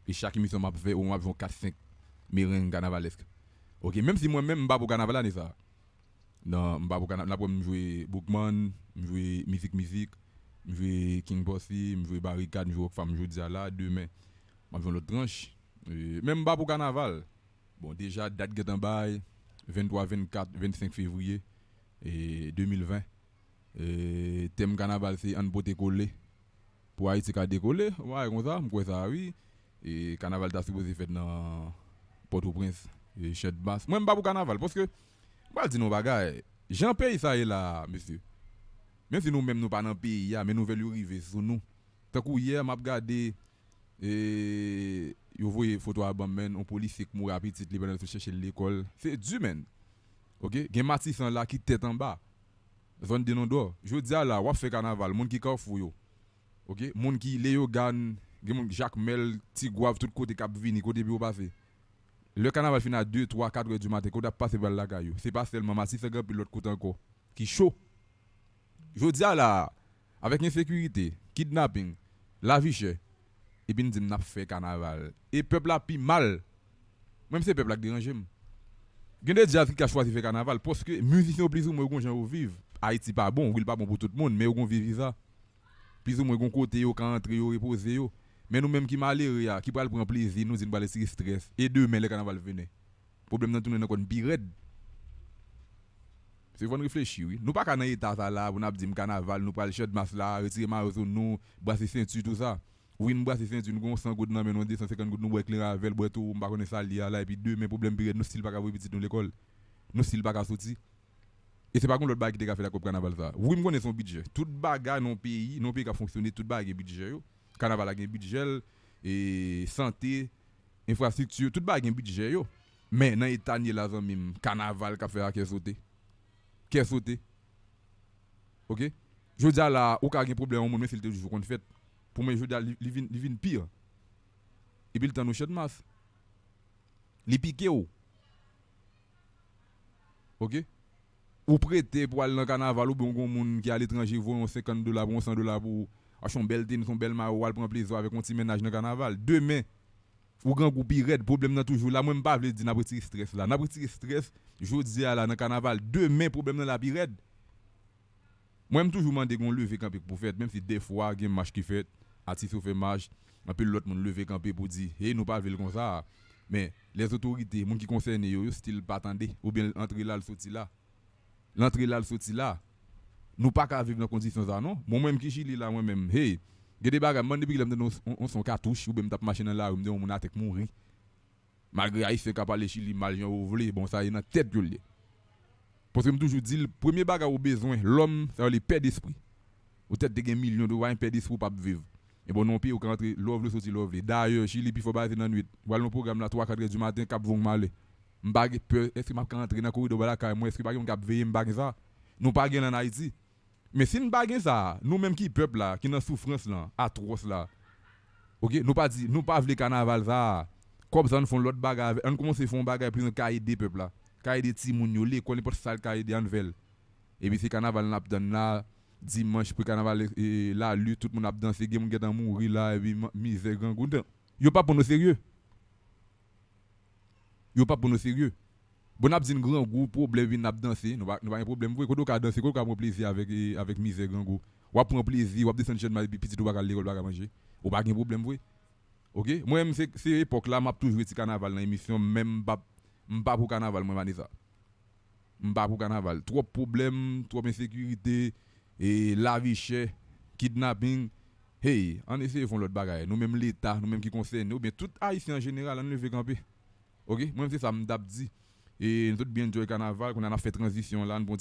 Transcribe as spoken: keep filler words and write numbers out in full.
E chak emisyon m ap fè, ou m ap jwe yon kat senk mereng kanavalèsk. Ok, menm si mwen menm m pa pou kanaval ane sa. Non, m pa pou kanaval. N ap wè m jwe Boukman, m jwe Mizik Mizik, m jwe King Posse, m jwe Barikad, m jwe Rockfam jodi a la, demen m ap jwe yon lòt tranch. E, men m pa pou kanaval. Bon, deja dat gentan bay, venntwa, vennkat, vennsenk fevriye e de mil ven. E, tèm kanaval se ann pote kole pou Ayiti ka dekole, yon bagay konsa, m kwè sa wi. E kanaval ta sipoze fèt nan Pòtoprens, e, Channmas. Mwen m pa pou kanaval, paske m pral di nou yon bagay, jan peyi sa ye la, mesye, menm si nou menm nou pa nan peyi a, men nouvèl yo rive sou nou. Tankou yè, m ap gade, e, yo voye foto a ban m, menn, yon polisye k mouri a pitit li pandan l sot chèche l lekòl. Se di, menn. Ok, gen Matisan la ki tèt anba. Zòn de Nondò. Jodi a la, w ap fè kanaval, moun ki Kafou yo. Ok, moun ki Leyogàn, gen moun Jakmèl, Tigwav, tout kote k ap vini, kote pye w pase. Lè kanaval fin a de, twa, kat è di maten, kote w ap pase pral lakay ou. Se pa sèlman Matisan, gen anpil lòt kote ankò ki cho. Jodi a la, avèk ensekirite, kidnaping, lavi chè, epi n di m n ap fè kanaval. E pèp la pi mal. Mwen, m se pèp la k deranje m. Gen de djaz ki ka chwazi fè kanaval, paske mizisyen yo plizoumwen yo gon jan yo viv. Ayiti pa bon, wi, l pa bon pou tout moun, men yo gon vye viza. Plizoumwen gon kote yo ka antre, yo repoze yo. Men nou menm ki malere a, ki pral pran plezi, nou di n pral retire estrès. E demen, lè kanaval vini, pwoblèm nan tounen nan kò n pi rèd. Se fò n reflechi, wi. Nou pa ka nan eta sa la pou n ap di m kanaval, nou pral Channmas la, retire mayo sou nou, brase senti, tou sa. Wi, n brase senti, n gen yon san goud nan men nou, de san senkant goud, nou bwè kleren avè l, bwè towo, m pa konnen sa l ye a la, epi demen, pwoblèm pi rèd, nou still pa ka voye pitit nou lekòl. Nou still pa ka soti. E se pa gen lòt bagay ki te ka fèt ak kòb kanaval sa. Wi, m konnen se yon bidjè. Tout bagay nan yon peyi, nan yon peyi k ap fonksyone, tout bagay gen bidjè yo. Kanaval la gen bidjè l, e sante, enfrastrikti, tout bagay gen bidjè yo. Men nan eta n ye la, zanmi m, kanaval k ap fè a kè sote. Kè sote. Ok? Jodi a la, ou ka gen pwoblèm yon moun, men si l te toujou konn fèt. Pou mwen, jodi a, li, li vin, li vin pi. Epi l tann ou Channmas. Li pike w. Ok? Ou prete pou al nan kanaval, oubyen w gon moun ki aletranje voye yon senkant dola pou yon san dola pou ou achte yon bèl tenis, yon bèl mayo, w al pran plezi w avèk yon ti mennaj nan kanaval. Demen, ou grangou pi rèd, pwoblèm nan toujou la. Mwen, m pa vle di n ap retire estrès la. N ap retire estrès jodi a la nan kanaval. Demen, pwoblèm nan la pi rèd. Mwen, m toujou mande gen yon leve kanpe k pou fèt, menm si dèfwa gen mach ki fèt, atis yo fè mach, anpil lòt moun leve kanpe pou di, hey, nou pa vle l konsa. Men, lèzotorite, moun ki konsène yo, yo still pa tande, oubyen l antre la, l soti la. L antre la, l soti la. Nou pa ka viv nan kondisyon sa, non. Bon, mwen menm ki Chili la, mwen menm, hey, gen de bagay, m bann depi lè m tande yon, yon, yon son katouch, oubyen m t ap mache nan lari, m tande yon moun atè k mouri. Malgre Ayisyen ka pale Chili mal jan yo vle, bon, sa e nan tèt yo l ye. Paske m toujou di l, premye bagay ou bezwen, lòm, sa yo rele pè despri. Ou tèt te gen milyon dola, pè despri ou p ap viv. E bon, nan yon peyi ou ka antre lè w vle, soti lè w vle. Dayè, Chili, pifò bagay se nan nwit. W al nan pwogram la, twa, kat è di maten, k ap voye w malè. M pa gen pè, èske m ap ka antre nan koridò bò lakay mwen, èske pa gen moun k ap veye m, pa gen sa. Nou pa gen l ann Ayiti. Men si n pa gen sa, nou menm ki pèp la, ki nan soufrans lan, atwòs la, ok, nou pa di, nou pa vle kanaval sa a, kòb sa a, ann fè yon lòt bagay avè l, ann kòmanse fè yon bagay pou nou ka ede pèp la, ka ede timoun yo, lekòl, nenpòt sa l ka ede, ann fè l. Epi se kanaval n ap tann la, dimanch, pou kanaval, e, lalit, tout moun ap danse, gen moun gentan mouri la, epi ma-, mizè, grangou. Yo pa pran nou serye. Yo pa pran nou serye. Bon, n ap di n grangou, pwoblèm, epi n ap danse. Nou pa, nou pa gen pwoblèm vre. Kote w ka danse, kote w ka pran plezi avèk, e, avèk mizè, grangou? W ap pran plezi, w ap desann chèn, epi pitit ou pa ka al lekòl, pa ka manje. Ou pa gen pwoblèm vre. Ok? Mwen menm, se, se epòk la, m ap toujou di kanaval nan emisyon, men m pa, m pa pou kanaval, mwen, Vanessa. M pa pou kanaval. Twòp pwoblèm, twòp ensekirite, e lavi chè, kidnaping. Hey, ann eseye fè yon lòt bagay. Nou menm Leta, nou menm ki konsène, oubyen tout Ayisyen an jeneral, ann leve kanpe. Ok? Mwen menm se sa m t ap di. E nou tout byen enjoy kanaval, kounye a n ap fè tranzisyon la, n pran